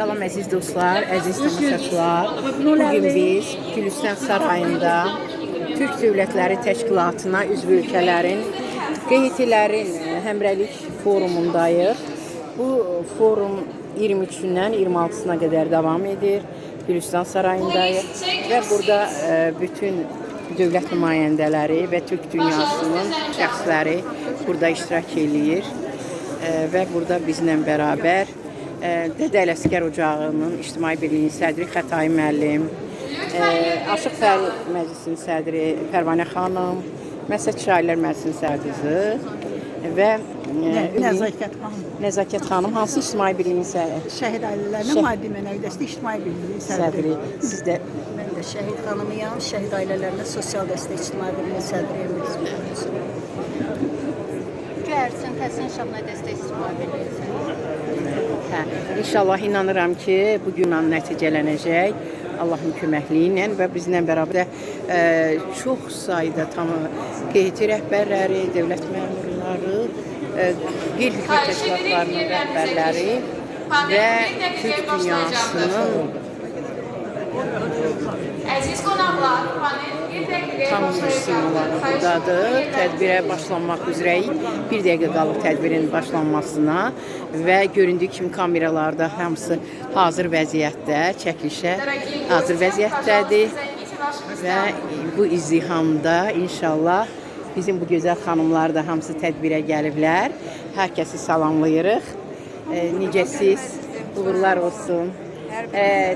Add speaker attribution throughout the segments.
Speaker 1: Salam əziz dostlar, əziz tamaşaçılar. Bugün biz Gülüstan Sarayında Türk Dövlətləri Təşkilatına üzv ölkələrin QHT-lərin həmrəylik forumundayıq. Bu forum 23-dən 26-sına qədər davam edir. Gülüstan Sarayındayıq və burada bütün dövlət nümayəndələri və Türk dünyasının şəxsləri burada iştirak eləyir. Və burada bizlə bərabər Dədə Ələsgər Ocağının İctimai Birliyinin sədri Xətai müəllim, Aşıq Fəal Məclisinin sədri Pərvanə xanım, Məsəd Şairlər Məclisinin sədrisi və
Speaker 2: Nəzakət xanım.
Speaker 1: Nəzakət xanım hansı İctimai Birliyinin
Speaker 2: Şəhid ailələrinə maddi mənəvi dəstək İctimai Birliyinin sədri.
Speaker 1: sədri? Siz də
Speaker 3: Mən də şəhid xanımıyam, şəhid ailələrinə sosial dəstək İctimai Birliyinin sədriyəm.
Speaker 4: Göyərsin, Həsən Şahına dəstək İctimai Birliyinin sədri.
Speaker 1: Hə, inşallah inanıram ki, bu gün nəticələnəcək Allahın köməkliyi ilə və bizlə bərabər çox sayda tam QHT rəhbərləri, dövlət məmurları, qeyri-hökumət təşkilatlarının rəhbərləri və Türk dünyasının
Speaker 5: Əziz qonaqlar, panel bir dəqiqəyə
Speaker 1: tam simaları buradadır. Tədbirə başlanmaq üzrəyik. Bir dəqiqə qalıb tədbirin başlanmasına və göründüyü kimi kameralarda hamısı hazır vəziyyətdə, çəkilişə hazır vəziyyətdədir. Və bu izdihamda inşallah bizim bu gözəl xanımlar da hamısı tədbirə gəliblər. Hər kəsi salamlayırıq. Necəsiz? Uğurlar olsun.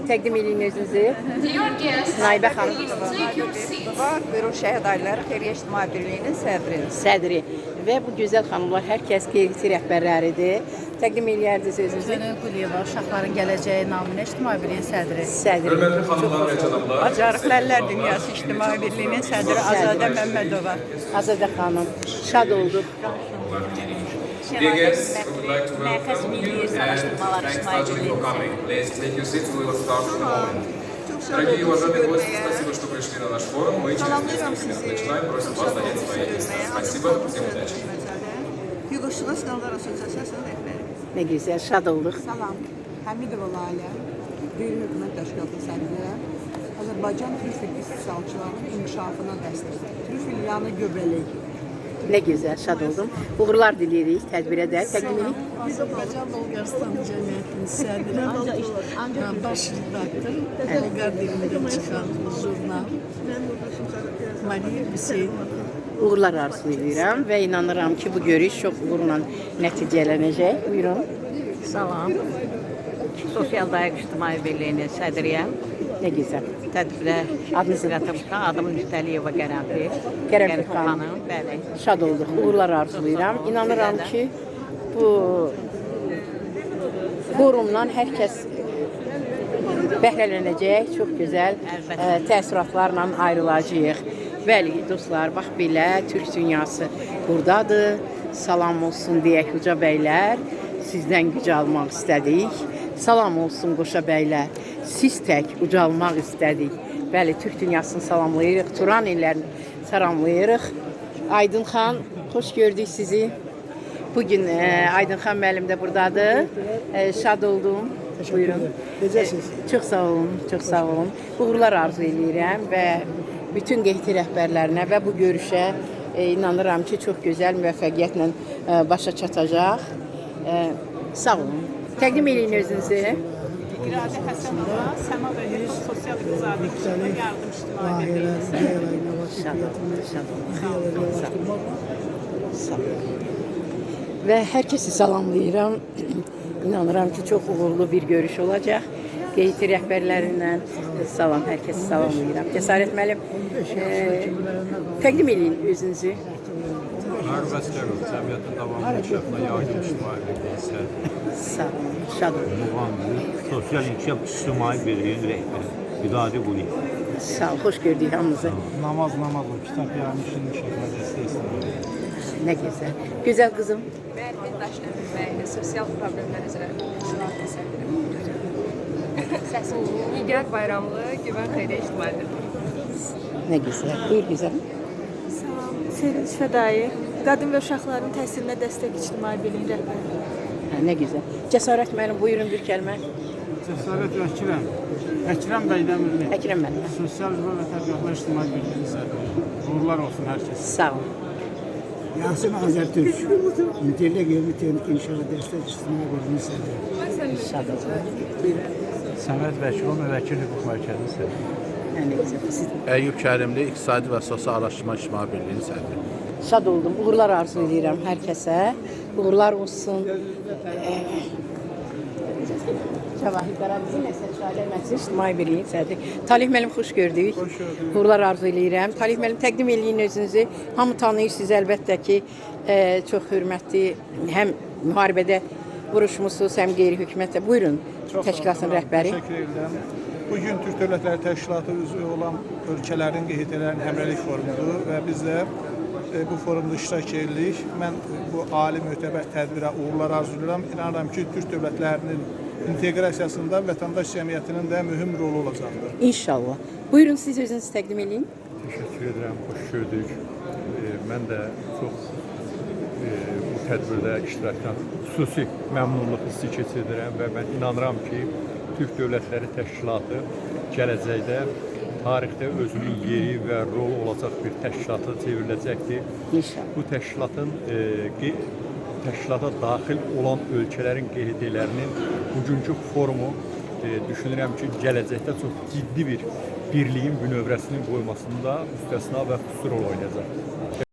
Speaker 1: Təqdim eləyin özünüzü.
Speaker 5: Dear guests,
Speaker 1: Naibə xanım.
Speaker 5: please take your seats.
Speaker 6: Var, Buyurun Şəhid Ailələri Xeyriyyə İctimai Birliyinin sədri.
Speaker 1: Sədri və bu gözəl xanımlar hər kəs QHT rəhbərləridir. Təqdim eləyərdiniz özünüzü.
Speaker 7: Könül Quliyeva, Uşaqların Gələcəyi naminə İctimai Birliyin sədri.
Speaker 1: Sədri.
Speaker 8: Hörmətli xanımlar və cənablar,
Speaker 6: Bacarıqlı Əllər Dünyası İctimai Birliyinin sədri Azadə Məmmədova.
Speaker 1: Azadə xanım, şad olduq.
Speaker 8: Dear guests, we would like to welcome you and thanks largely for coming. Please take your seats, we will start in a moment. Дорогие уважаемые гости, спасибо, что пришли на наш форум. Мы через несколько минут начинаем, просим вас занять свои места. Спасибо, всем удачи.
Speaker 2: Hüquqşünas Qanunlar Assosiasiyasının rəhbəri.
Speaker 1: Nə gözəl, şad olduq.
Speaker 2: Salam. Həmidova Lalə, Qeyri-hökumət təşkilatının sədriyəm. Azərbaycan trüfel istehsalçılarının inkişafına dəstək. Trüfel yəni göbələk.
Speaker 1: Nə gözəl, şad oldum. Uğurlar diləyirik tədbirə də. Təqdim eləyin.
Speaker 7: Azərbaycan Bolqarıstan Cəmiyyətinin sədri, baş redaktor, Bolqar dilində çıxan jurnal Mariya Hüseynova.
Speaker 1: Uğurlar arzulayıram və inanıram ki, bu görüş çox uğurla nəticələnəcək. Buyurun.
Speaker 9: Salam. Sosial Dayaq İctimai Birliyinin sədriyəm.
Speaker 1: Nə gözəl.
Speaker 9: Tədbirə
Speaker 1: Adınızı
Speaker 9: qatılmışam. Adım Müstəliyeva Qərənfil.
Speaker 1: Qərənfil xanım.
Speaker 9: xanım. Bəli.
Speaker 1: Şad olduq. Uğurlar arzulayıram. İnanıram ki, bu forumdan hər kəs bəhrələnəcək, çox gözəl təəssüratlarla ayrılacağıq. Bəli, dostlar, bax belə Türk dünyası burdadır. Salam olsun deyək uca bəylər, sizdən güc almaq istədik. Salam olsun qoşa bəylər, siz tək ucalmaq istədik. Bəli, Türk dünyasını salamlayırıq, Turan ellərini salamlayırıq. Aydın xan, xoş gördük sizi. Bugün Aydın xan müəllim də buradadır. Şad oldum. Buyurun.
Speaker 2: Necəsiniz?
Speaker 1: Çox sağ olun, çox sağ olun. Uğurlar arzu eləyirəm və bütün QHT rəhbərlərinə və bu görüşə inanıram ki, çox gözəl müvəffəqiyyətlə başa çatacaq. Sağ olun. Təqdim eləyin özünüzü.
Speaker 7: İradə Həsənova, Səma və Etos Sosial İqtisadi İnkişafa Yardım İctimai Birliyinin sədri.
Speaker 1: Şad olun, şad olun. Sağ olun. Sağ olun. Və hər kəsi salamlayıram. İnanıram ki, çox uğurlu bir görüş olacaq. QHT rəhbərlərindən salam, hər kəsi salamlayıram. Cəsarət müəllim, təqdim eləyin özünüzü.
Speaker 10: Məruf Əsgərov, Cəmiyyətin Davamlı İnkişafına Yardım İctimai Birliyi sədri,
Speaker 1: Sağ olun, şad olun.
Speaker 10: Muğamlı Sosial İnkişaf İctimai Birliyinin rəhbəri Vidadi Quliyev.
Speaker 1: Sağ ol, xoş gördük hamınızı.
Speaker 10: Namaz namazov, kitab yarmışın inkişafına dəstək istəyirəm.
Speaker 1: Nə gözəl. Gözəl qızım.
Speaker 6: Mərvin Daşdəmir bəyli sosial problemlər üzrə təşkilatın sədri. Səsim Nigar Bayramlı, Güvən Xeyriyyə İctimai Birliyi.
Speaker 1: Nə gözəl. Buyur gözəl.
Speaker 7: Salam, Sevinç Fədai, Qadın və Uşaqların Təhsilinə Dəstək İctimai Birliyinin rəhbəri.
Speaker 1: Hə, nə gözəl. Cəsarət müəllim, buyurun bir kəlmə.
Speaker 11: Cəsarət Vəkiləm. Əkrəm Bəydəmirli.
Speaker 1: Əkrəm müəllim.
Speaker 11: Sosial Rifah və Tədqiqatlar İctimai Birliyinin sədri. Uğurlar olsun hər kəsə.
Speaker 1: Sağ olun.
Speaker 12: Yasin Azərtürk, İntellekt Elmi Texniki İnkişafa Dəstək İctimai Birliyinin sədri.
Speaker 1: Şad olun.
Speaker 10: Səməd Vəkilov, Müvəkkil Hüquq Mərkəzinin sədri.
Speaker 1: Nə gözəl. Siz
Speaker 13: Əyyub Kərimli, İqtisadi və Sosial Araşdırma İctimai Birliyinin sədri.
Speaker 1: Şad oldum. Uğurlar arzu edirəm hər kəsə. Uğurlar olsun. Cavahir Qaradizin Nəsəd Ailə Məclisi İctimai Birliyinin sədri. Talih müəllim, xoş gördük.
Speaker 11: Xoş gördük.
Speaker 1: Uğurlar arzu eləyirəm. Talih müəllim, təqdim eləyin özünüzü. Hamı tanıyır sizi əlbəttə ki, çox hörmətli həm müharibədə vuruşmusunuz, həm qeyri-hökumətdə. Buyurun,
Speaker 11: Çox
Speaker 1: təşkilatın
Speaker 11: sağ olun.
Speaker 1: rəhbəri.
Speaker 11: Təşəkkür edirəm. Bugün Türk Dövlətləri Təşkilatı üzvü olan ölkələrin QHT-lərin həmrəylik forumudur və biz də bu forumda iştirak edirik. Mən bu ali mötəbər tədbirə uğurlar arzulayıram. İnanıram ki, Türk dövlətlərinin inteqrasiyasında vətəndaş cəmiyyətinin də mühüm rolu olacaqdır.
Speaker 1: İnşallah. Buyurun, siz özünüzü təqdim eləyin.
Speaker 10: Təşəkkür edirəm, xoş gördük. Mən də çox bu tədbirdə iştirakdan xüsusi məmnunluq hissi keçirirəm və mən inanıram ki, Türk Dövlətləri Təşkilatı gələcəkdə tarixdə özünün yeri və rolu olacaq bir təşkilata çevriləcəkdir.
Speaker 1: İnşallah.
Speaker 10: Bu təşkilatın təşkilata daxil olan ölkələrin QHT-lərinin bugünkü forumu düşünürəm ki, gələcəkdə çox ciddi bir birliyin bünövrəsinin qoymasında müstəsna və xüsusi rol oynayacaq.